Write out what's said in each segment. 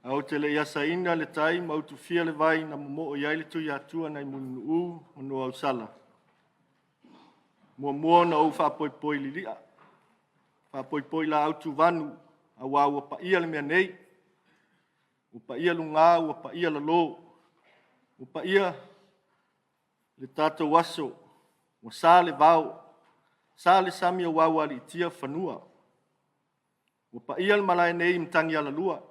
Ae ou te le i asaina le tai ma utufia le vai na momoo i ai le Tuiatua nai Mulinuu ma Nuuausala, muamua ona ou faapoipoi lilia, faapoipoi laau tuvanu, aua ua paia le mea nei, ua paia luga ua paia lalo, ua paia le tatou aso, ua sa le vao, sa le sami aua ua aliitia fanua. Ua paia le malae nei i Matagialalua,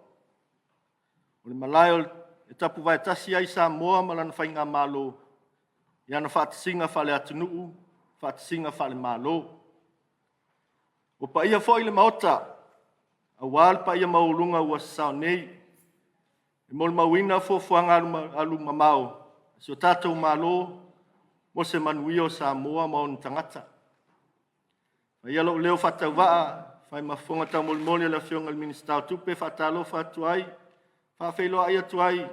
o le malae e tapuvae tasi ai Samoa ma lana faigamalo i ana faatasiga faale-atunuu, faatasiga faale-Malo. Ua paia foi le Maota aua le paia maualuga ua sasao nei e molimauina fuafuaga alumamao a si o tatou Malo mo se manuia o Samoa ma ona tagata. Avea ia lou leo faatauvaa e fai ma fofoga taumolimoli o le Afioga i le Minisita o Tupe e faatalofa atu ai, faafeiloai atu ai,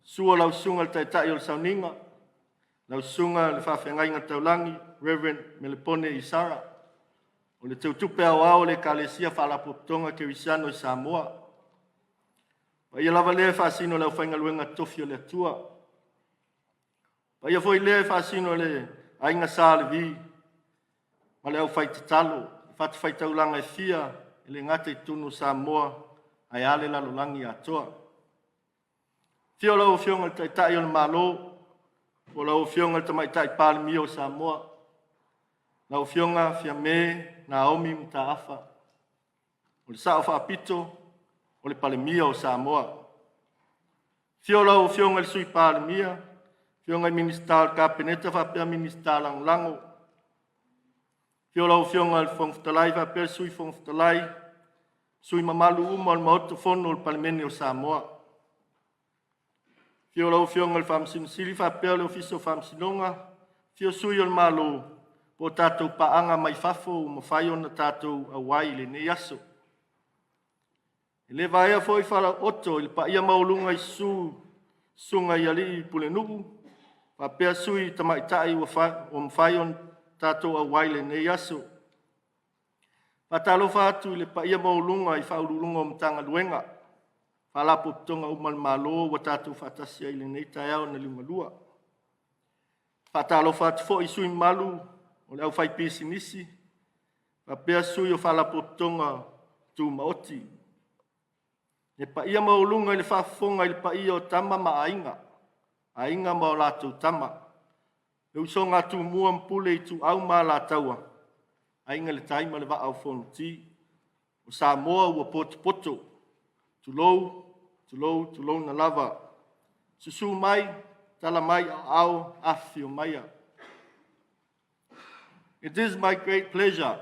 susu o lau Susuga i le Taitai o le Sauniga, lau Susuga i le Faafeagaiga Taulagi Reverend Melepone Isara, o le Teutupe Aoao o le Ekalesia Faalapotopotoga Kerisiano i Samoa. Paia lava lea e faasino i le aufaigaluega totofi a le Atua. Paia foi lea e faasino i le Aiga Sa Levi ma le aufaitatalo i fatafaitaulaga e fia, e le gata i totonu o Samoa, ae a le lalolagi atoa. Afio lau Afioga i le Taitai o le Malo, po o lau Afioga i le Tamaitai Palemia o Samoa, lau Afioga Fiame Naomi Mataafa, o le Sao Faapito, o le Palemia o Samoa. Afio lau Afioga i le Sui Palemia, afioga i Minisita o le Kapeneta faapea Minisita Lagolago. Afio lau Afioga i le Fofoga Fetalai faapea le Sui Fofoga Fetalai, sui usufono mamalu uma o le Maota Fono o le Palemene o Samoa. Afio lau Afioga i le Faamasino Sili faapea le Ofisa o Faamasinoga, afio sui o le Malo po o tatou paaga mai fafo ua mafai ona tatou auai i lenei aso. E le vaea foi falaooto i le paia maualuga i susu susuga i alii pulenuu faapea sui tamaitai ua mafai ona tatou auai i lenei aso. Faatalofa atu i le paia maualuga i Ofisa Sili o Pulega o Matagaluega, Faalapotopotoga uma a le Malo ua tatou faatasi ai i lenei taeao na liugalua. Faatalofa atu foi i sui usufono mamalu o le aufaipisinisi faapea sui o Faalapotopotoga Tumaoti. Le paia maualuga i le faafofoga i le paia o Tama ma Aiga, Aiga ma o latou Tama, le usoga a Tumua ma Pule, Ituau ma Alataua, Aiga i le Tai ma le Vaa o Fonoti. O Samoa ua potopoto, tulou, tulou, tulouna lava. Susu mai, tala mai o aao, afifio maia. It is my great pleasure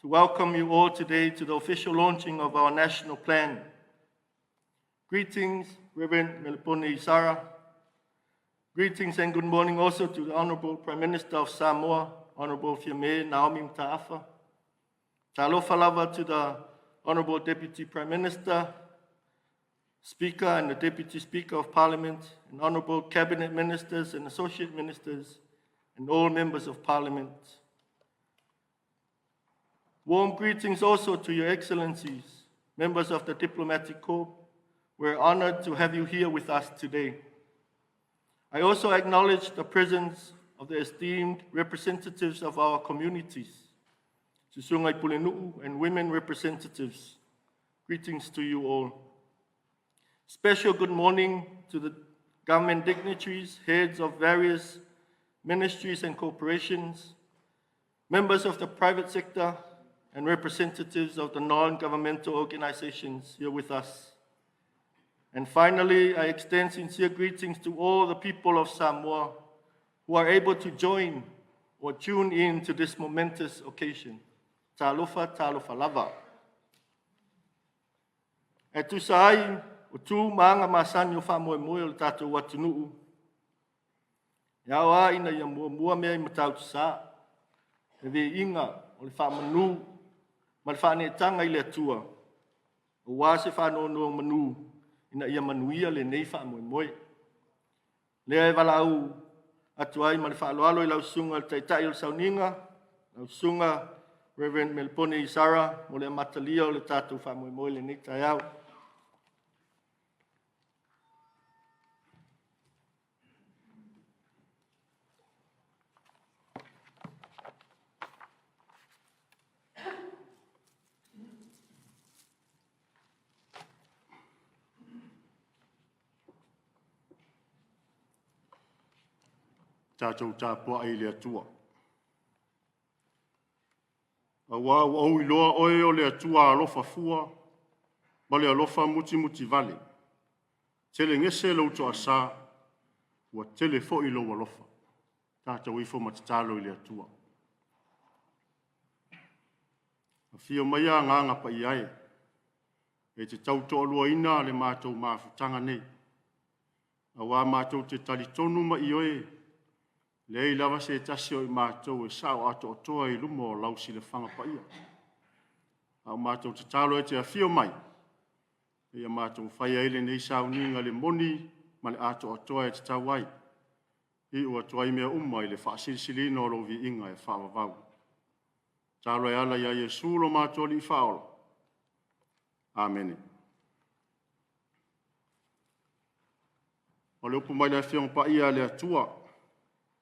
to welcome you all today to the official launching of our national plan. Greetings, Reverend Melepone Isara. Greetings and good morning also to the Honorable Prime Minister of Samoa, Honorable Fiame Naomi Mataafa. Talofa lava to the Honorable Deputy Prime Minister, Speaker and the Deputy Speaker of Parliament, and Honorable Cabinet Ministers and Associate Ministers, and all members of Parliament. Warm greetings also to Your Excellencies, members of the Diplomatic Corps. We're honored to have you here with us today. I also acknowledge the presence of the esteemed representatives of our communities, Susuga i Pulenuu and women representatives. Greetings to you all. Special good morning to the government dignitaries, heads of various ministries and corporations, members of the private sector, and representatives of the non-governmental organizations here with us. And finally, I extend sincere greetings to all the people of Samoa who are able to join or tune in to this momentous occasion. Talofa, talofa lava. E tusa ai o tu ma aga masani o faamoemoe o le tatou atunuu, e ao lava ina ia muamua mea i Matautu Sa, le viiga o le faamanu ma le faaneetaga i le Atua, aua se faanonomanu ina ia manuia lenei faamoemoe. Lea e valaau atu ai ma le faaaloalo i lau susuga i le Taitai o le Sauniga, lau susuga Reverend Melepone Isara, mo le amatalia o le tatou faamoemoe i lenei taeao. Tatou tapuai i le Atua. Aua ua ou iloa oe o le Atua alofa fua ma le alofa mutimutivale. Telegese lou toasa, ua tele foi lou alofa. Tatou ifo ma tatalo i le Atua. Afio maia Agaga Paia e, e te tautoaluaina le matou mafutaga nei, aua matou te talitonu ma ioe, leai lava se tasi o i matou e sao atoatoa i luma o lau silafaga paia. A o matou tatalo e te afio mai, ia matou faia ai lenei sauniga le moni ma le atoatoa e tatau ai. Iu atu ai mea uma i le faasilisiliina o lou viiga e faavavau. Tatalo e ala ia Iesu lo matou Alii Faaola. Amene. O le upu mai le Afioga Paia a le Atua,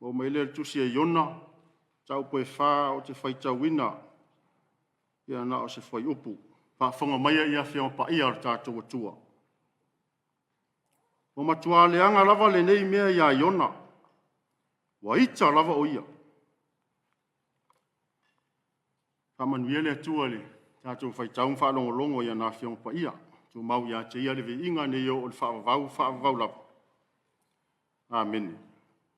ua mai lea le tusi a Iona, mataupu e 4 ou te faitauina, ia na o se fuaiupu. Faafofoga maia ia Afioga Paia o le tatou Atua. Ua matua leaga lava lenei mea ia Iona, ua ita lava o ia. Faamanuia le Atua i le tatou faitau ma faalogologo i ana Afioga Paia. Tumau ia te ia le viiga nei oo i le faavavau, faavavau lava. Amene.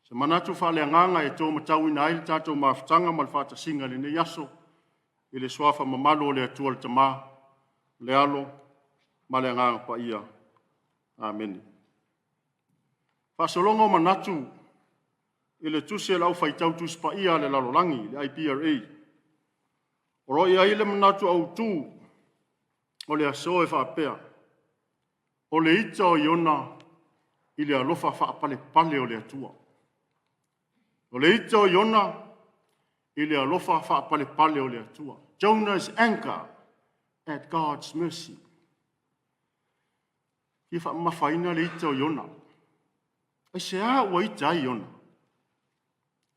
Se manatu faaleagaga e taumatauina ai le tatou mafutaga ma le faatasiga i lenei aso, i le suafa mamalu o le Atua le Tama, le Alo ma le Agaga Paia. Amene. Faasologa o manatu i le tusi a le aufaitau Tusi Paia a le Lalolagi, le IPRA. O lo o i ai le manatu autu o le aso e faapea, o le ita o Iona i le alofa faapalepale o le Atua. O le ita o Iona i le alofa faapalepale o le Atua. Jonah's anger at God's mercy. Ia faamamafaina le ita o Iona. Aisea ua ita ai Iona?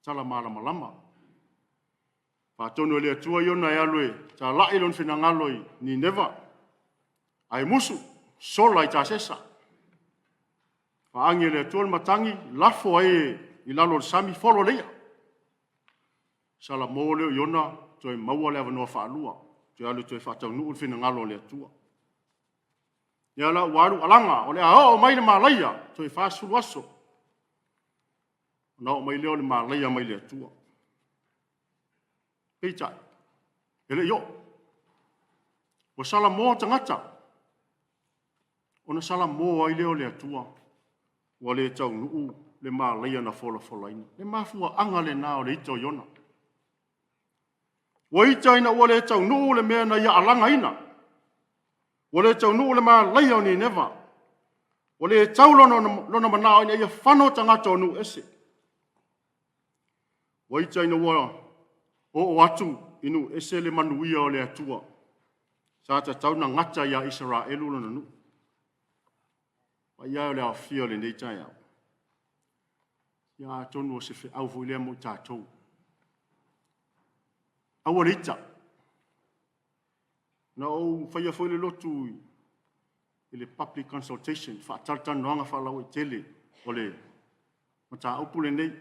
Tala malamalama. Faatonu e le Atua Iona e alu e talai lona finagalo i Nineva, ae musu, sola i Tasesa. Faagi e le Atua le matagi, lafo ai i lalo o le sami, folo le ia. Salamo lea o Iona, toe maua le avanoa faalua, toe alu e toe faataunuu le finagalo o le Atua. Ia la ua alu alaga, o le a oo mai le malaia, toe 40 aso. Ona oo mai lea o le malaia mai le Atua. Peitai, e le i oo. Ua salamo tagata, ona salamo ai lea o le Atua, ua le taunuu le malaia na folafolaina. Le mafuaaga lena o le ita o Iona. Ua ita ina ua le taunuu le mea na ia alagaina. Ua le taunuu le malaia o Nineva. Ua le tau lona manao ina ia fano tagata o nuu ese. Ua ita ina ua oo atu i nuu ese le manuia o le Atua. Sa tatau ona gata ia Isaraelu lona nuu. Paia e o le aofia o lenei taeao. Ia atonu o se feau foi lea mo i tatou. Aua le ita. Na ou faia foi le lotu i le public consultation, faatalatalanoaga faalauaitele o le mataupu lenei.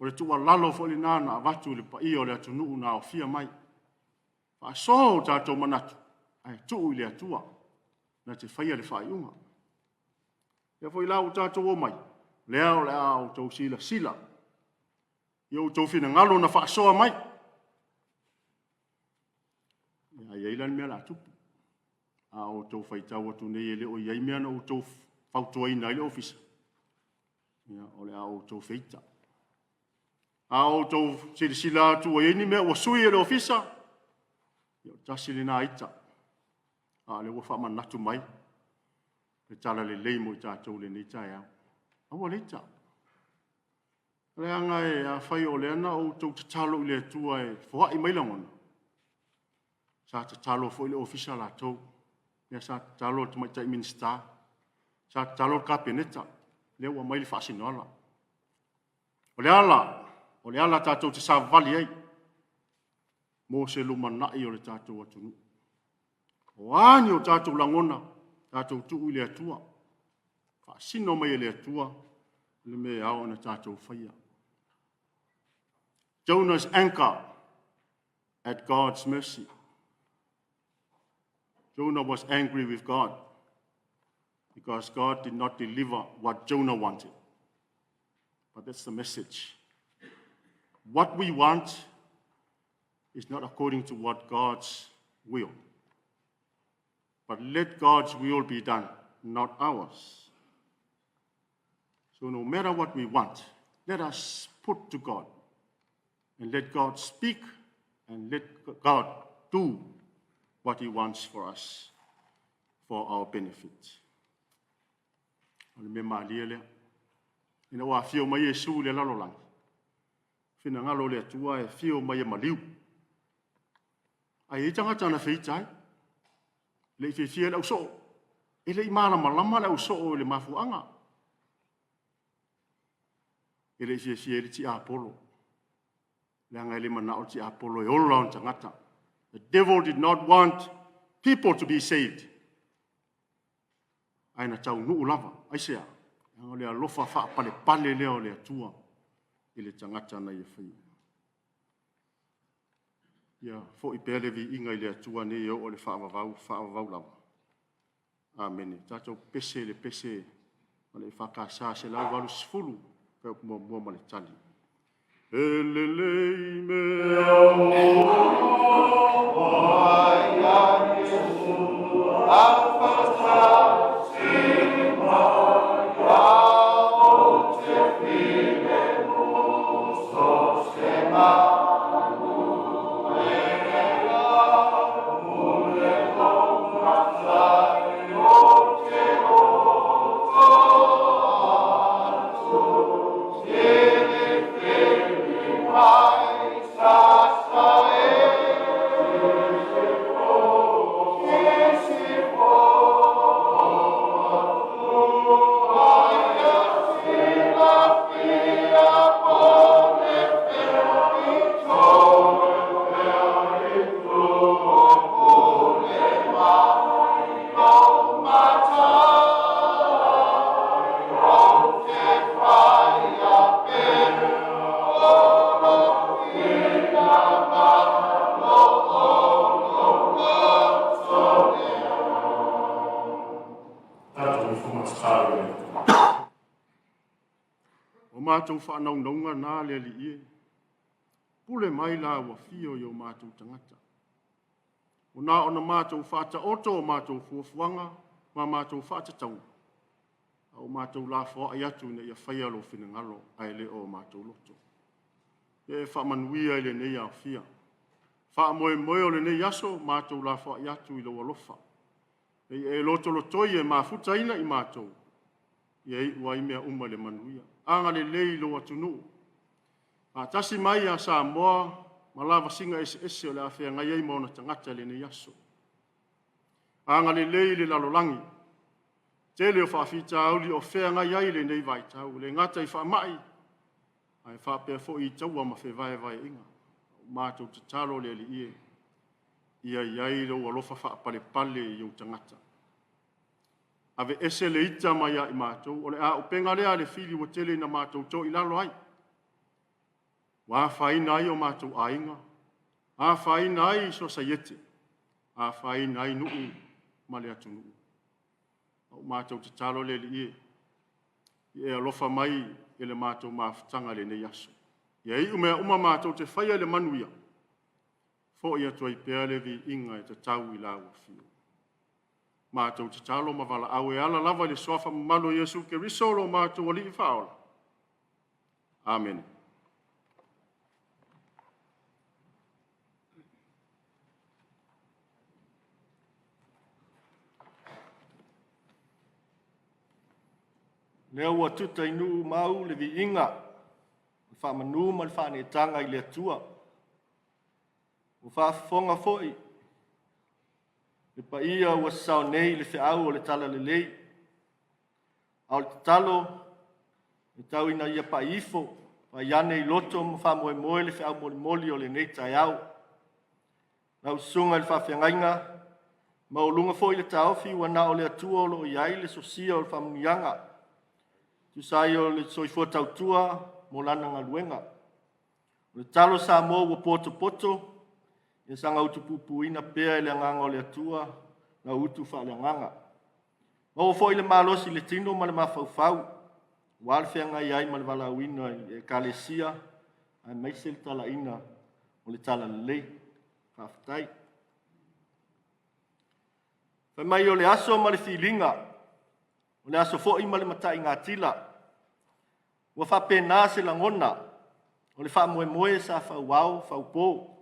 O le tuualalo foi lena na avatu i le paia o le atunuu na aofia mai. Faasoa o tatou manatu, ae tuu i le Atua na te faia le faaiuga. Lea foi la ua tatou omai, lea o le a outou silasila i outou finagalo na faasoa mai. A i ai la le mea o le a tupu, a outou faitau atu nei e le o i ai mea na outou fautuaina ai le ofisa, ia, o le a outou feita. A outou silasila atu ua i ai ni mea ua sui e le ofisa, ia, tasi lena ita. A o lea ua faamanatu mai le tala lelei mo i tatou i lenei taeao. Aua le ita. Leaga e afai o lea na outou tatalo i le Atua e foai mai lagona, sa tatalo foi le ofisa latou, lea sa tatalo le tamaitai Minisita, sa tatalo le Kapeneta, lea ua aumai le faasinoala. O le ala, o le ala tatou te savavali ai mo se lumanai o le tatou atunuu. O a ni o tatou lagona, tatou tuu i le Atua, faasino mai e le Atua Le mea e ao ona tatou faia. Jonah's anchor at God's mercy. Jonah was angry with God because God did not deliver what Jonah wanted. But that's the message. What we want is not according to what God's will. But let God's will be done, not ours. So no matter what we want, let us put to God and let God speak and let God do what He wants for us for our benefit. O le mea malie lea. Ina ua afio mai Iesu i le lalolagi, finagalo o le Atua e afio mai e maliu. Ae i ai tagata na feita ai. E le i fiafia le ausoo. E le i malamalama le ausoo i le mafuaaga. E le i fiafia ai le tiapolo. Leaga e le manao le tiapolo e ola ona tagata. The devil did not want people to be saved. Ae na taunuu lava. Aisea? Leaga o le alofa faapalepale lea o le Atua i le tagata na ia faia. Ia foi pea le viiga i le Atua nei e oo i le faavavau, faavavau lava. Amene. Tatou pese le pese a le EFKS 180, fuaiupu muamua ma le tali. E lelei mea Tatou ifo ma tatalo i le Atua. O matou faanaunauga na le Alii e, pule mai la ua fio i o matou tagata. O na ona matou faataoto o matou fuafuaga ma matou faatatauga, a o matou lafoai atu ina ia faia lou finagalo ae le o matou loto. Ia e faamanuia i lenei aofia. Faamoemoe o lenei aso, matou lafoai atu i lou alofa. Ia e lotolotoi e mafutaina i matou, ia iu ai mea uma i le manuia. Agalelei i lou atunuu. Faatasi mai ia Samoa ma lavasiga eseese o le a feagai ai ma ona tagata i lenei aso. Agalelei i le lalolagi. Tele o faafitauli o feagai ai i lenei vaitau, e le gata i faamai, ae faapea foi i taua ma fevaevaeaiga. O matou tatalo le Alii e, ia i ai lou alofa faapalepale i ou tagata. Aveese le ita mai ia i matou, o le auupega lea a le fili ua tele ina matou toilalo ai. Ua afaina ai o matou aiga, afaina ai sosaiete, afaina ai nuu ma le atunuu. O matou tatalo le Alii e, ia e alofa mai i le matou mafutaga i lenei aso. Ia iu mea uma matou te faia i le manuia, foi atu ai pea le viiga e tatau i lau afio. Matou tatalo ma valaau e ala lava i le suafa mamalu o Iesu Keriso lo matou Alii Faaola. Amene. Lea ua tuta i nuu mau le viiga, o le faamanu ma le faaneetaga i le Atua. Ua faafofoga foi le paia ua sasao nei i le feau o le Talalelei. A o le tatalo, e tau ina ia pai ifo, pai ane i loto ma faamoemoe le feau molimoli o lenei taeao. Lau susuga i le faafeagaiga, maualuga foi le taofi ua na o le Atua o lo o i ai le sosia o le faamanuiaga. Tusa ai o le soifua tautua mo lana galuega. O le talo Samoa ua potopoto, ia saga utupupuina pea e le agaga o le Atua lau utu faaleagaga. Maua foi le malosi i le tino ma le mafaufau, aua le feagai ai ma le valaauina i Ekalesia, aemaise le talaina o le talalelei. Faafetai. Fai mai o le aso ma le filiga, o le aso foi ma le mataigatila. Ua faapena se lagona, o le faamoemoe sa fauao faupo.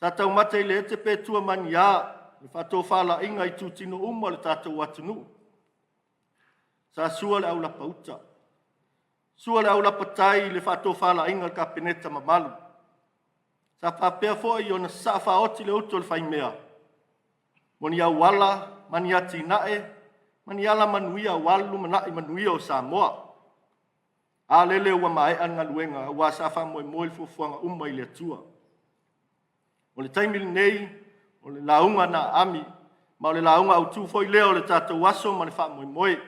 Sa taumate i le ete pe tua ma ni a le faatofalaiga i itutino uma o le tatou atunuu. Sa sua le aulapa uta, sua le aulapa tai i le faatofalaiga a le Kapeneta mamalu. Sa faapea foi ona sasaa faaoti le utu a le faimea mo ni auala ma ni atinae ma ni alamanuia aua le lumanai manuia o Samoa. A lele ua maea le galuega aua sa faamoemoe le fuafuaga uma i le Atua. O le taimi lenei, o le lauga na aami, ma o le lauga autu foi lea o le tatou aso ma le faamoemoe.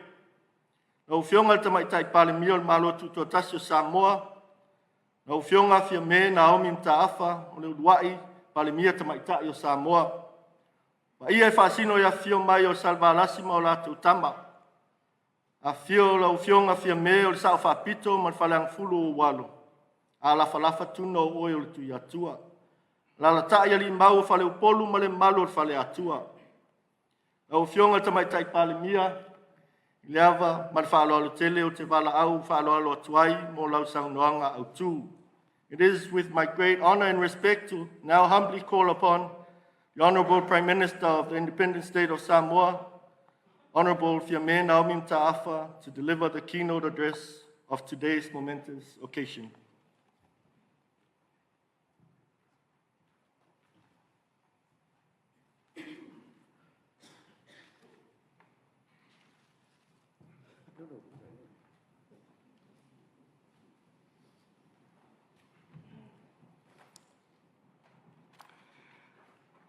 Lau Afioga i le Tamaitai Palemia o le Malo Tutoatasi o Samoa, lau Afioga Fiame Naomi Mataafa, o le uluai Palemia Tamaitai o Samoa. Paia e faasino i afifio mai o Salevalasi ma o latou Tama, afifio lau Afioga Fiame o le Sao Faapito ma le Faleagafulu o ou alo, alafalafa tuna o oe o le Tuiatua. Alaalatai alii mau o Faleupolu ma le mamalu o le Faleatua. Lau Afioga i le Tamaitai Palemia, i le ava ma le faaaloalo tele ou te valaau faaaloalo atu ai mo lau saunoaga autu. It is with my great honor and respect to now humbly call upon the Honorable Prime Minister of the Independent State of Samoa, Honorable Fiame Naomi Mataafa, to deliver the keynote address of today's momentous occasion.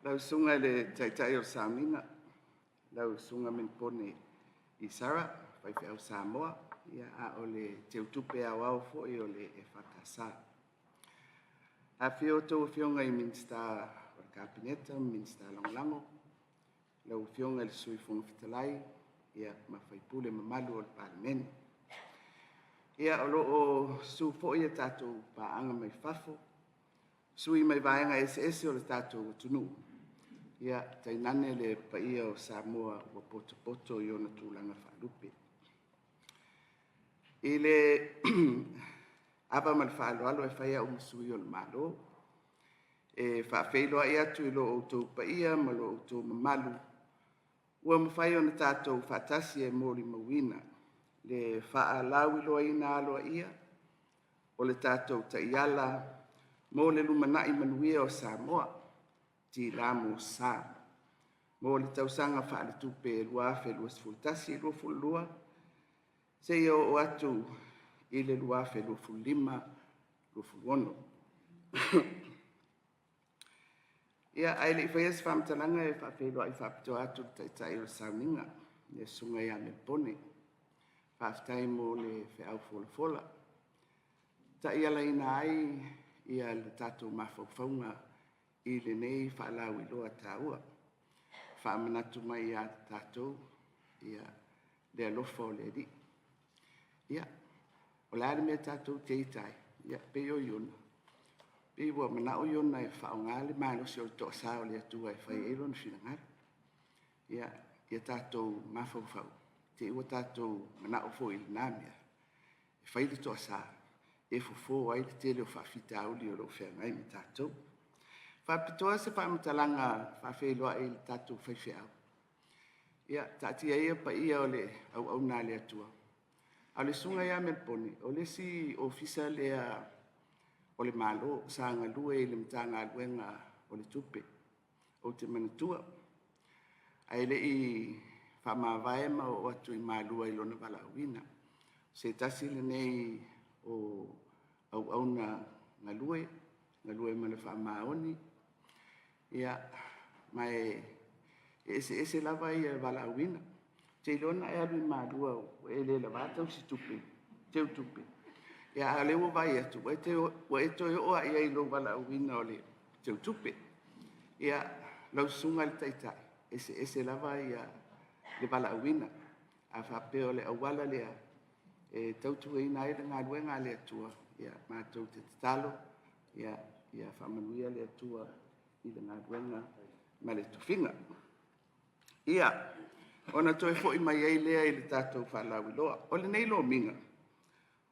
Lau Susuga i le Taitai o le Sauniga, lau Susuga Menipone Isara, faifeau Samoa, ia, a o le Teutupe Aoao foi o le EFKS. Afifio a outou Afioga i Minisita o le Kapeneta ma Minisita Lagolago, lau Afioga i le Sui Fofoga Fetalai, ia, ma sui usufono mamalu o le Palemene. Ia, o lo o susu foi a tatou paaga mai fafo, sui mai vaega eseese o le tatou atunuu, ia, tainane le paia o Samoa ua potopoto i ona tulaga faalupe. I le ava ma le faaaloalo e fai au ma sui o le Malo, e faafeiloai atu i lo outou paia ma lo outou mamalu ua mafai ona tatou faatasi e molimauina le faalauiloaina aloaia o le tatou taiala mo le lumanai manuia o Samoa, TLAMOSA, mo le tausaga faaletupe 2021/2022 seia oo atu i le 2025/2026. Ia, ae le i faia se faamatalaga e faafeiloai faapitoa atu i le Taitai o le Sauniga, le Susuga ia Menipone. Faafetai mo le feau folafola, taialaina ai ia le tatou mafaufauga i lenei faalauiloa taua. Faamanatu mai ia tatou ia le alofa o le Alii. Ia, o le a le mea tatou te ita ai? Ia, pei o Iona, pei ua manao Iona e faaaoga le malosi o le toasa o le Atua e fai ai lona finagalo. Ia, ia tatou mafaufau, te i ua tatou manao foi i lena mea, e fai le toasa e fofo ai le tele o faafitauli o lo o feagai ma tatou. Faapitoa se faamatalaga faafeiloai i le tatou faifeau. Ia, taatia ia paia o le auauna a le Atua, a o le susuga ia Menipone, o le isi ofisa lea o le Malo sa galue i le Matagaluega o le Tupe, ou te manatua, ae le i faamavae ma oo atu i Malua i lona valaauina. O se tasi lenei o auauna galue, galue ma le faamaoni, ia, ma e eseese lava ia valaauina. te iloa na e alu i Malua ua e le lava tausi tupe, teu tupe. Ia a o lea ua vaai atu ua e, te, ua e toe oo lava i ai i lou valaauina o le teutupe. Ia, lau susuga i le Taitai, e eseese lava ia le valaauina. A faapea o le auala lea e tautuaina ai le galuega a le Atua, ia matou te tatalo ia, ia faamanuia le Atua i le galuega ma le tofiga. Ia, ona toe foi mai ai lea i le tatou faalauiloa. O lenei lomiga,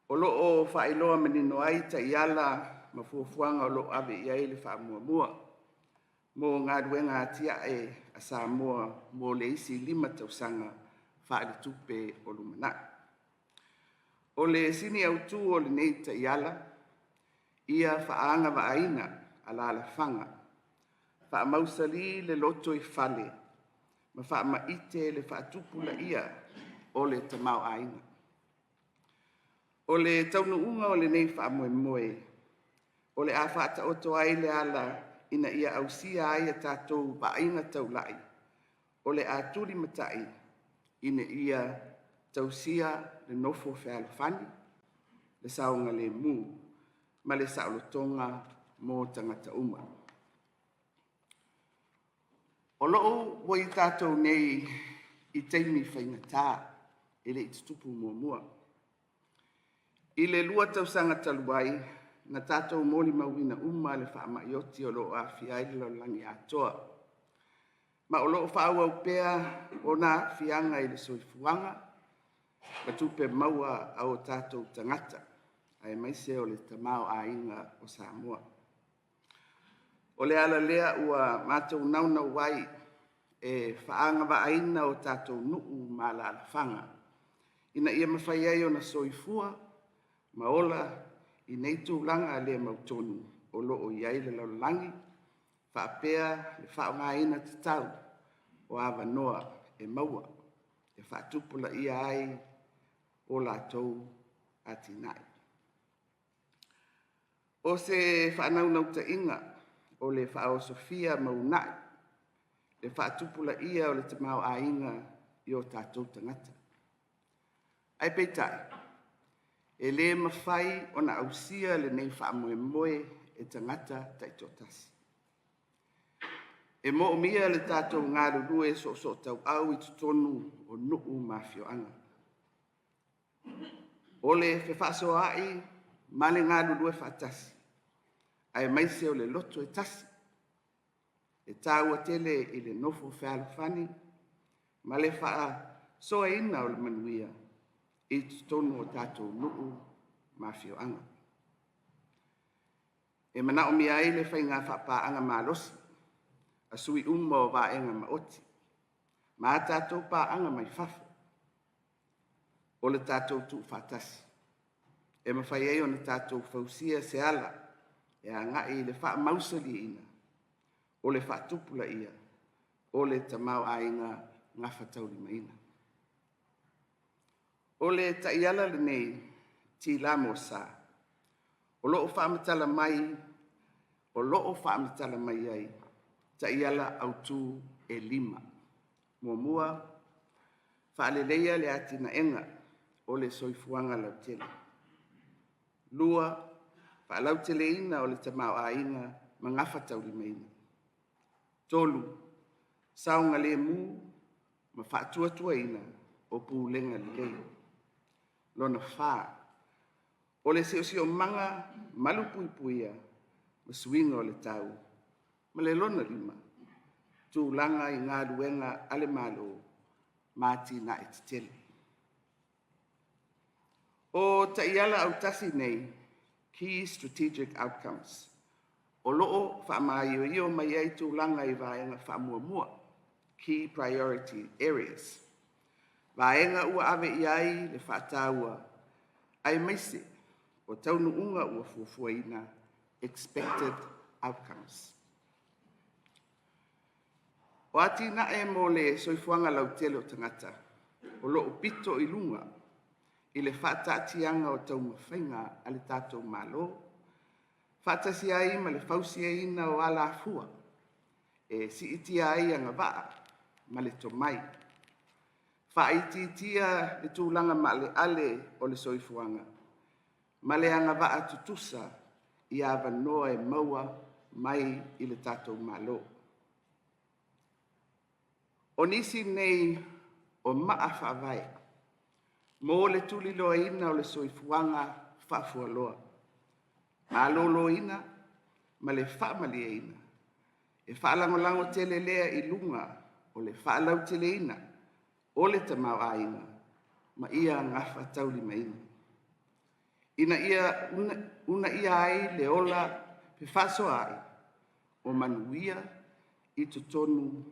o lo o faailoa manino ai taiala ma fuafuaga o lo o ave i ai le faamuamua mo galuega atiae a Samoa mo le isi 5 tausaga faaletupe o lumanai. O le sini autu o lenei taiala, ia faaagavaaina alalafaga, faamausali le lotoifale ma faamaite le faatupulaia o le tamaoaiga. O le taunuuga o lenei faamoemoe, o le a faataoto ai le ala ina ia ausia ai a tatou vaaiga taulai, o le a tulimatai ina ia tausia le nofo fealofani, le saogalemu ma le saolotoga mo tagata uma. O lo o ua i tatou nei i taimi faigata e le i tutupu muamua. I le 2 tausaga talu ai, na tatou molimauina uma le faamai oti o lo o aafia ai le lalolagi atoa, ma o lo o faaauau pea ona aafiaga i le soifuaga ma tupe maua a o tatou tagata, aemaise o le tamaoaiga o Samoa. O le ala lea ua matou naunau ai e faaagavaaina o tatou nuu ma alalafaga ina ia mafai ai ona soifua ma ola i nei tulaga le mautonu o lo o i ai le lalolagi, faapea le faaaogaina tatau o avanoa e maua e faatupulaia ai o latou atinae. O se faanaunautaiga o le faaosofia ma uunai le faatupulaia o le tamaoaiga i o tatou tagata. Ae peitai, e le mafai ona ausia lenei faamoemoe e tagata taitoatasi. E moomia le tatou galulue soosootauau i totonu o nuu ma afioaga. O le fefaasoaai ma le galulue faatasi, aemaise o le loto e tasi, e taua tele i le nofo fealofani ma le faasoaina o le manuia i totonu o tatou nuu ma afioaga. E manaomia ai le faiga faapaaga malosi a sui uma o vaega maoti ma a tatou paaga mai fafo. O le tatou tuufaatasi e mafai ai ona tatou fausia se ala e agai i le faamausaliina o le faatupulaia o le tamaoaiga gafataulimaina. O le taiala lenei, T-LAMOSA, o lo o faamatala mai, o lo o faamatala mai ai taiala autu e 5. Muamua, faaleleia le atinaega o le soifuaga lautele. Lua, faalauteleina o le tamaoaiga ma gafataulimaina. Tolu, saogalemu ma faatuatuaina o pulega lelei. Lona fa, o le siosiomaga malupuipuia ma suiga o le tau. Ma le lona lima, tulaga i galuega a le Malo ma atinae tetele. O taiala autasi nei, Key Strategic Outcomes, o lo o faamaioio mai ai tulaga i vaega faamuamua, Key Priority Areas, vaega ua ave i ai le faataua, aemaise o taunuuga ua fuafuaina, expected outcomes. O atinae mo le soifuaga lautele o tagata o lo o pito i luga i le faataatiaga o taumafaiga a le tatou Malo, faatasi ai ma le fausiaina o alafua e siitia ai agavaa ma le tomai. Faaitiitia le tulaga maaleale o le soifuaga ma le agavaa tutusa i avanoa e maua mai i le tatou Malo. O nisi nei o maa faavae mo le tuliloaina o le soifuaga faafualoa, maloloina ma le faamalieina, e faalagolago tele lea i luga o le faalauteleina o le tamaoaiga ma ia gafataulimaina, ina ia uunaia ai le ola fefaasoaai o manuia i totonu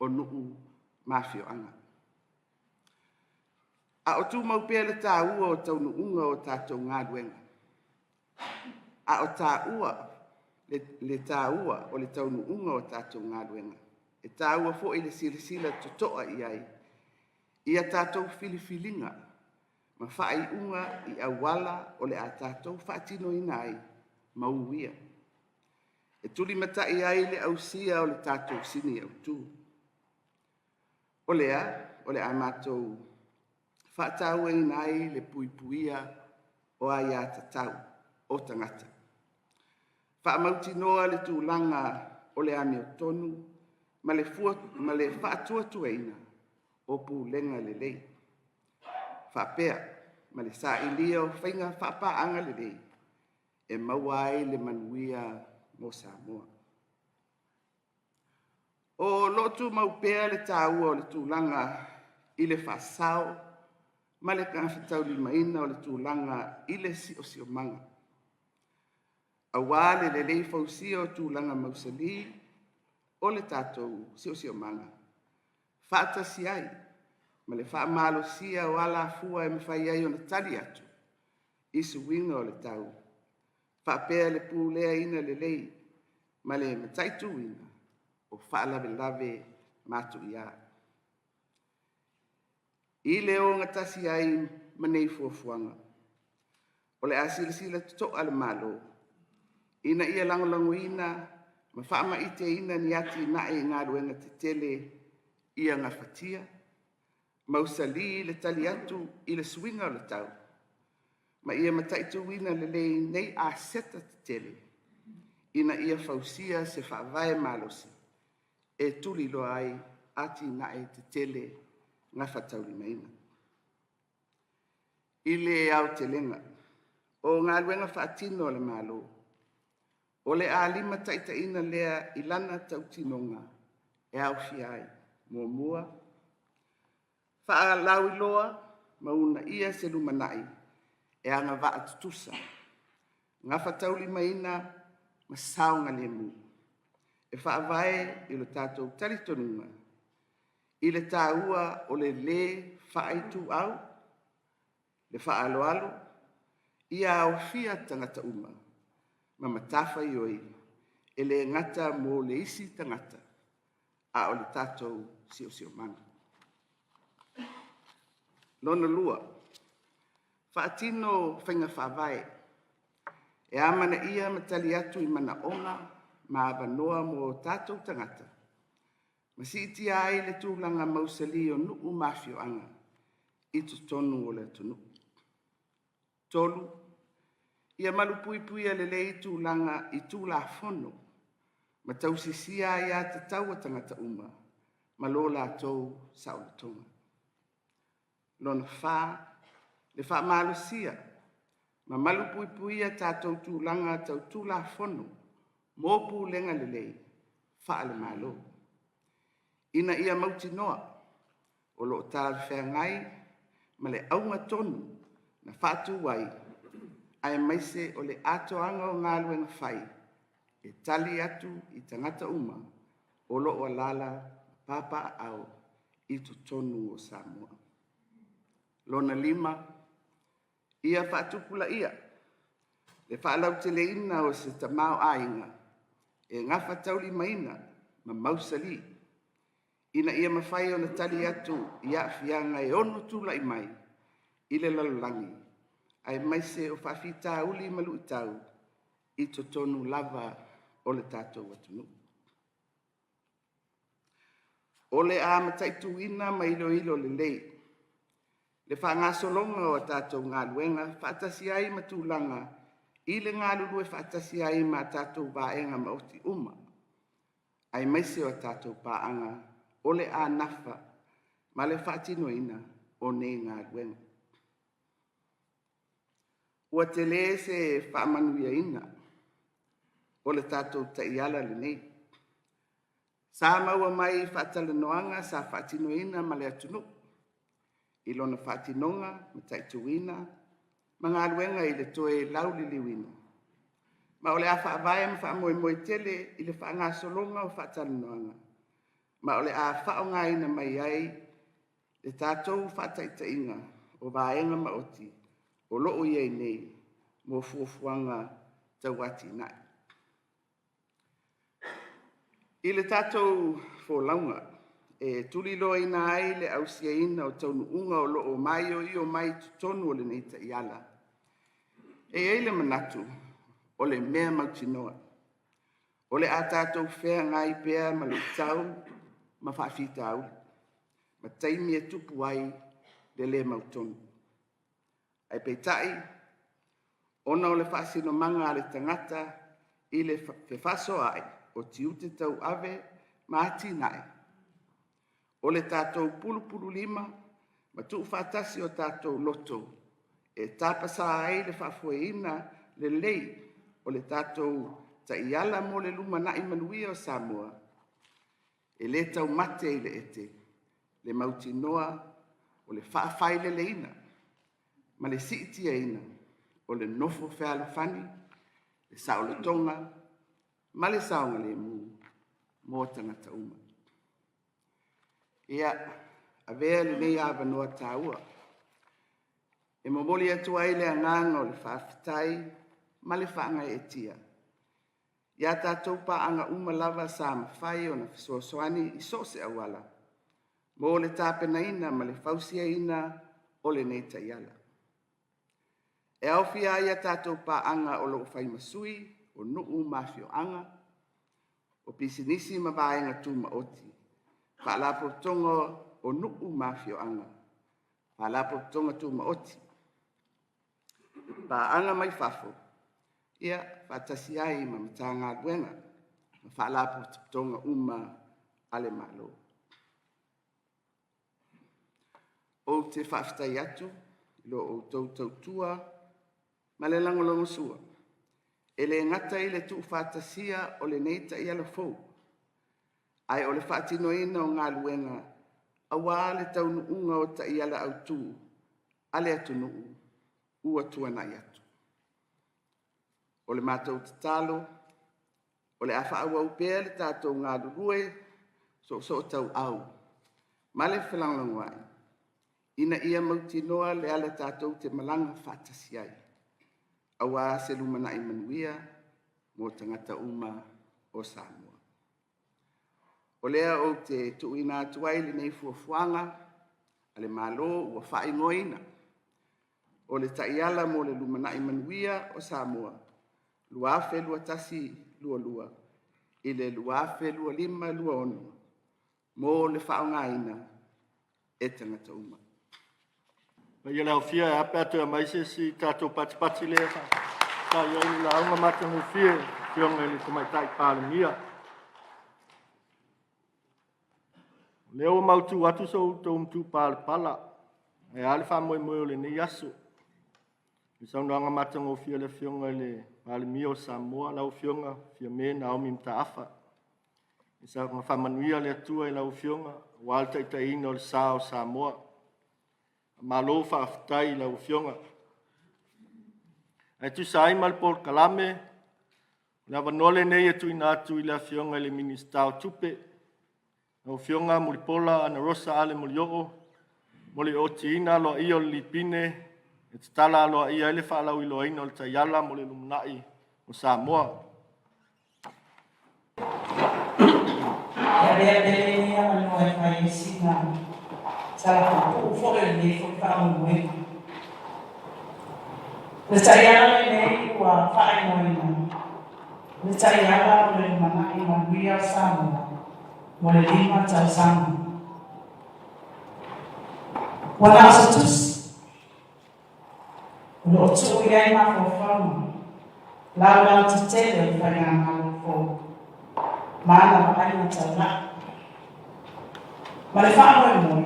o nuu ma afioaga. A o tumau pea le taua o taunuuga o tatou galuega, a o taua le taua o le taunuuga o tatou galuega, e taua foi le silasila totoa i ai i a tatou filifiliga ma faaiuga i auala o le a tatou faatinoina ai ma uia, e tulimatai ai le ausia o le tatou sini autu. O lea o le a matou faatauaina ai le puipuia o aiatatau o tagata, faamautinoa le tulaga o le amiotonu ma le faatuatuaina o pulega lelei, faapea ma le sailia o faiga faapaaga lelei e maua ai le manuia mo Samoa. O lo o tumau pea le taua o le tulaga i le faasao ma le gafataulimaina o le tulaga i le siosiomaga, aua le lelei fausia o tulaga mausali o le tatou siosiomaga, faatasi ai ma le faamalosia o alafua e mafai ai ona tali atu i suiga o le tau, faapea le puleaina lelei ma le mataituina o faalavelave matuia. I le ogatasi ai ma nei fuafuaga, o le a silasila totoa le Malo ina ia lagolagoina ma faamaiteina ni atinae i galuega tetele ia gafatia, mausali le tali atu i le suiga o le tau, ma ia mataituina lelei nei aseta tetele ina ia fausia se faavae malosi e tuliloa ai atinae tetele gafataulimaina. I le aotelega o galuega faatino a le Malo, o le a limataitaiina lea i lana tautinoga e aofia ai: Muamua, faalauiloa ma uunaia se lumanai e agavaa tutusa, gafataulimaina ma saogalemu e faavae i lo tatou talitonuga i le taua o le lē faaituau, le faaaloalo, ia aofia tagata uma ma matafaioi e le gata mo le isi tagata, a o le tatou siosiomaga. Lona lua, faatino faiga faavae e amanaia ma tali atu i manaoga ma avanoa mo tatou tagata ma siitia ai le tulaga mausali o nuu ma afioaga i totonu o le atunuu. 3. Ia malupuipuia lelei tulaga i Tulafono ma tausisia aia tatau a tagata uma ma lo latou saolotoga. Lona fa, le faamalosia ma malupuipuia tatou tulaga tau Tulafono mo pulega lelei faale-Malo, ina ia mautinoa o lo o talafeagai ma le auga tonu na faatu ai, aemaise o le atoaga o galuega fai e tali atu i tagata uma o lo o alaala ma papaaao i totonu o Samoa. Lona lima, ia faatupulaia le faalauteleina o se tamaoaiga e gafataulimaina ma mausali, ina ia mafai ona tali atu i aafiaga e ono tulai mai i le lalolagi, aemaise o faafitauli ma luitau i totonu lava o le tatou atunuu. O le a mataituina ma iloilo lelei Le faagasologa o a tatou galuega faatasi ai ma tulaga i le galulue faatasi ai ma a tatou vaega maoti uma, aemaise o a tatou paaga o le a nafa ma le faatinoina o nei galuega. Ua tele se faamanuiaina o le tatou taiala lenei sa maua mai i faatalanoaga sa faatinoina ma le atunuu i lona faatinoga, mataituina ma galuega i le toe lauliliuina, ma o le a faavae ma faamoemoe tele i le faagasologa o faatalanoaga, ma o le a faaaogaina mai ai le tatou faataitaiga o vaega maoti o lo o i ai nei mo fuafuaga tau atinae. I le tatou folauga e tuliloaina ai le ausiaina o taunuuga o lo o maioio mai totonu o lenei taiala, e i ai le manatu o le mea mautinoa, o le a tatou feagai pea ma luitau ma faafitauli, ma taimi e tupu ai le le mautonu. Ae peitai, ona o le faasinomaga a le tagata i le fefaasoaai o tiute tauave ma atinae, o le tatou pulupululima ma tuufaatasi o tatou loto e tapasa ai le faafoeina lelei o le tatou taiala mo le lumanai manuia o Samoa, e le taumate i le ete le mautinoa o le faafaileleina ma le siitiaina o le nofo fealofani, le saolotoga ma le saogalemu mo tagata uma. Ia, avea lenei avanoa taua e momoli atu ai le agaga o le faafetai ma le faagaeetia i a tatou paaga uma lava sa mafai ona fesoasoani i so o se auala mo le tapenaina ma le fausiaina o lenei taiala. E aofia ai a tatou paaga o lo o fai ma sui o nuu ma afioaga, o pisinisi ma vaega tumaoti, faalapotopotoga o nuu ma afioaga, faalapotopotoga tumaoti, paaga mai fafo, faatasi ai ma Matagaluega ma Faalapotopotoga uma a le Malo. Ou te faafetai atu i lo outou tautua ma le lagolagosua, e le gata i le tuufaatasia o lenei taiala fou, ae o le faatinoina o galuega aua le taunuuga o taiala autu a le atunuu ua tuanai atu. O le matou tatalo, o le a faaauau pea le tatou galulue soosootauau ma le felagolagomai ina ia mautinoa le ala tatou te malaga faatasi ai, aua se lumanai manuia mo tagata uma o Samoa. O lea ou te tuuina atu ai lenei fuafuaga a le Malo ua faaigoaina o le Taiala mo le Lumanai Manuia o Samoa 2021/22 i le 2025/2026 mo le faaaogaina e tagata uma. Paia le aofia, e a pe a toe aumai se isi tatou patipati lea e faatali ai le lauga matagofie a le Afioga i le Tamaitai Palemia. O lea ua mautu atu so outou matupalapala, ae a le faamoemoe o lenei aso. I le saunoaga matagofie a le Afioga i le Palemia o Samoa, lau Afioga Fiame Naomi Mataafa. Ia saga faamanuia le Atua i lau Afioga aua le taitaiina o le sa o Samoa. Malo faafetai i lau Afioga. Ae tusa ai ma le polokalame, o le avanoa lenei e tuuina atu i le Afioga i le Minisita o Tupe, lau Afioga Mulipola Anarosa Ale Molioo, mo le otiina aloaia o le Lipine e tatala aloaia ai le faalauiloaina o le Taiala mo le Lumanai o Samoa. E avea pea lenei avanoa e fai ai sina tala puupuu foi o lenei foi faamoemoega. O le taiala lenei ua faaigoaina, o le taiala o le lumanai manuia o Samoa mo le 5 tausaga. Ua na o se tusi. O lo o tuu i ai mafaufauga laulautetele o le Faigamalo fou ma ana vaaiga taulai ma le faamoemoe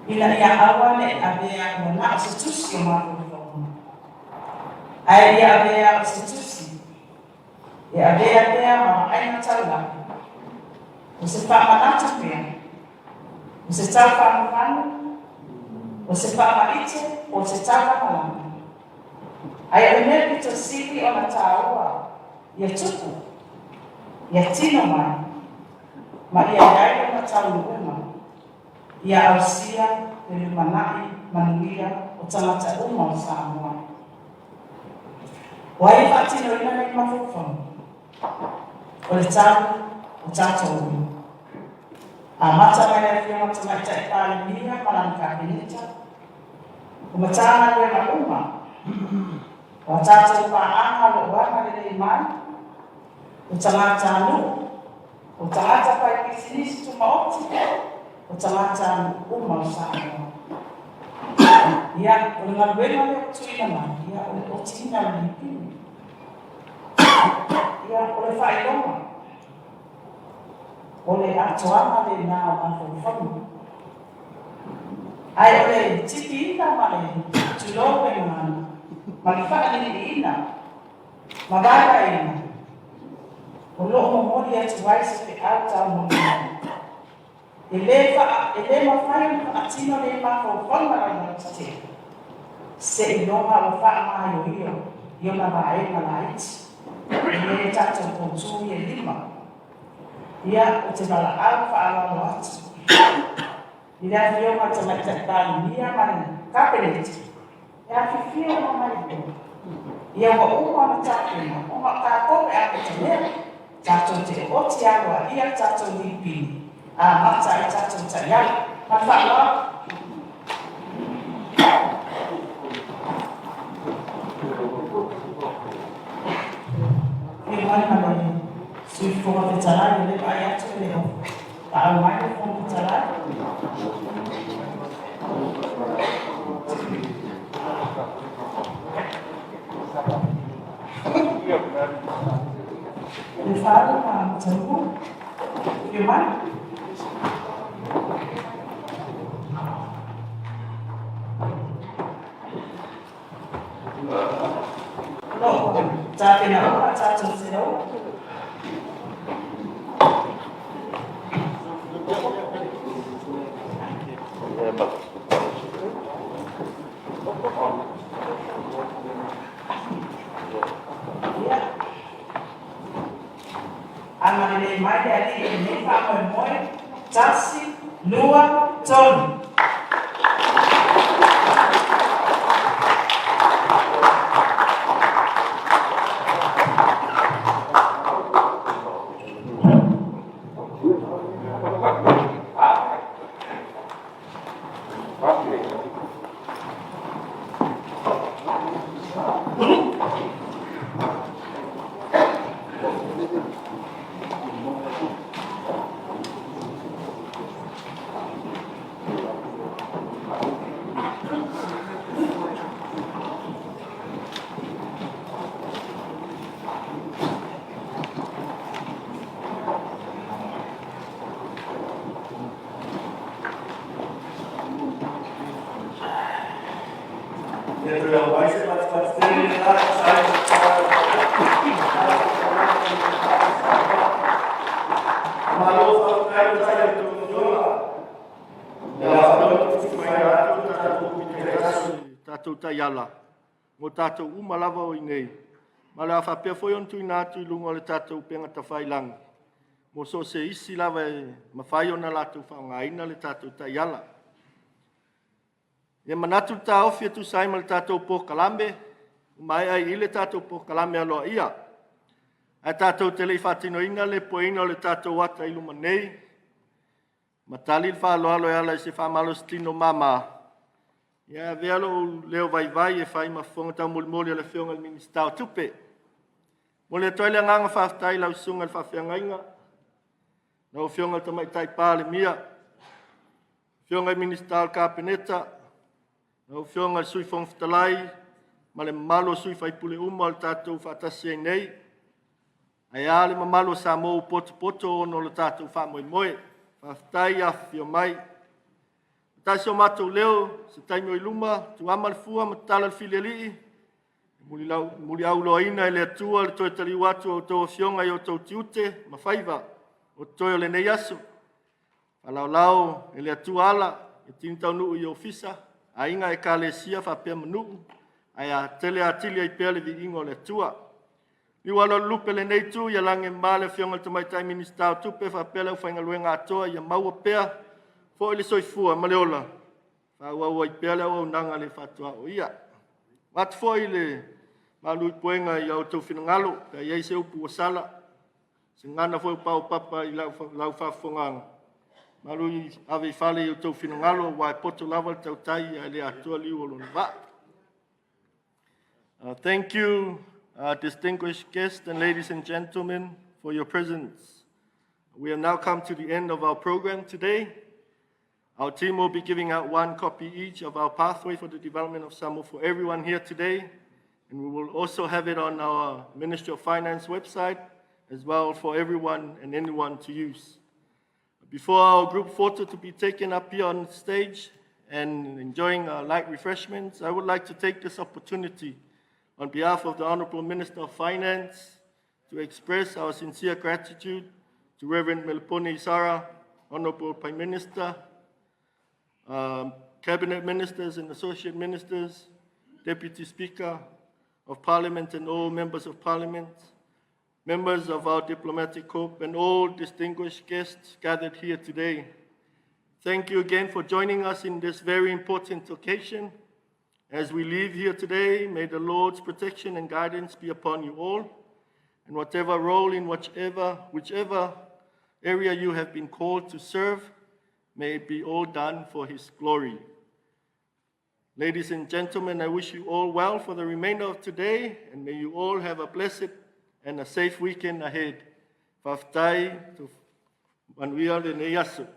ina ia aua ne i avea ua na o se tusi o mafaufauga, ae ia avea o se tusi e avea pea ma vaaiga taulai, o se faamanatu pea, o se tau fanufanu, o se faamaite po o se tau lagolago. Ae o le mea pito sili ona tāua ia tupu, ia tino mai, ma ia i ai lona taunuuga, ia ausia le lumanai manuia o tagata uma o Samoa. O ai e faatinoina nei mafaufauga? O le tau o tatou uma. Amata mai le Afioga Tamaitai Palemia ma lana Kapeneta, o Matagaluega uma, o a tatou paaga o lo o agalelei mai, o tagatanuu, o tagata fai pisinisi tumaoti, o tagatanuu uma o Samoa. Ia, o le galuega lea ua tuuina mai, ia, o le otiina o le lipini. Ia, o le faailoga, o le atoaga lena o mafaufauga. Ae o le tipiina ma le tulou le gagana, ma le faaliliiina ma vaevaeina, o lo o momoli atu ai se feau taumolimoli. E le faa, e le mafai ona faatino nei mafaufauga laulautetele, seiloga ua faamaioio i ona vaega laiti, e le tatou poutū e lima. Ia, ou te valaau faaaloalo atu i le Afioga i le Tamaitai Palemia ma le Kapeneta e afifio uma mai loa. Ia ua uma ona tapena, ona o tatou e apotamea, tatou te oti aloaia le tatou lipini, amata ai tatou taiala. Ma le faaaloalo. Afio mai ma le Sui Fofoga Fetalai, o lea e vaai atu e le o paau mai le Fofoga Fetalai. Le Faro ma Matalua, afio mai. O lo o tapena uma a tatou felou. Ia. Agalelei mai le Alii i lenei faamoemoe, tasi, lua, tolu. Tatou taiala mo tatou uma lava o i nei, ma o le a faapea foi ona tuuina atu i luga o le tatou upega tafailagi mo so o se isi lava e mafai ona latou faaaogaina le tatou taiala. Ia manatu le taofi e tusa ai ma le tatou polokalame, ua maea ai i le tatou polokalame aloaia. Ae tatou te le i faatinoina le pueina o le tatou ata i luma nei, ma tali le faaaloalo e ala i se faamalositino mama, ia avea lou leo vaivai e fai ma fofoga taumolimoli a le Afioga i le Minisita o Tupe. Momoli atu ai le agaga faafetai i lau Susuga i le Faafeagaiga, lau Afioga i le Tamaitai Palemia, Afioga i Minisita o le Kapeneta, Lau Afioga i le Sui Fofoga Fetalai ma le mamalu o sui usufono uma o le tatou faatasi ai nei, ae a le mamalu o Samoa ua potopoto ona o le tatou faamoemoe. Faafetai afifio mai. Tasi o matou leo, se taimi o i luma, tuama le fua ma tatala le filialii, muliauloaina e le Atua le toe taliu atu o outou afioga i outou tiute ma faiva o totoe o lenei aso. Faalaolao e le Atua ala e tini taunuu i ofisa, aiga, ekalesia faapea ma nuu, ae a tele atili ai pea le viiga o le Atua. Liu alualu lenei itu ia lagi e mama le Afioga i le Tamaitai Minisita o Tupe faapea le aufaigaluega atoa ia maua pea foi le soifua ma le ola faaauau ai pea le auaunaga le faatuaoia. Avatu foi le malu i puega i outou finagalo pe a i ai se upu ua sala, se gagana foi ua paopapa i lau faafofogaaga, malu ave i fale i outou finagalo, aua e poto lava le tautai ae le atoa liu o lona vaa. Thank you, distinguished guests and ladies and gentlemen, for your presence. We have now come to the end of our program today. Our team will be giving out one copy each of our Pathway for the Development of Samoa for everyone here today. And we will also have it on our Ministry of Finance website as well for everyone and anyone to use. Before our group photo to be taken up here on stage and enjoying our light refreshments, I would like to take this opportunity on behalf of the Honorable Minister of Finance to express our sincere gratitude to Reverend Melipono Isara, Honorable Prime Minister, Cabinet Ministers and Associate Ministers, Deputy Speaker of Parliament and all members of Parliament, members of our diplomatic corps, and all distinguished guests gathered here today. Thank you again for joining us in this very important occasion. As we leave here today, may the Lord's protection and guidance be upon you all, and whatever role in whichever area you have been called to serve, may it be all done for His glory. Ladies and gentlemen, I wish you all well for the remainder of today, and may you all have a blessed and a safe weekend ahead. Faafetai, manuia lenei aso.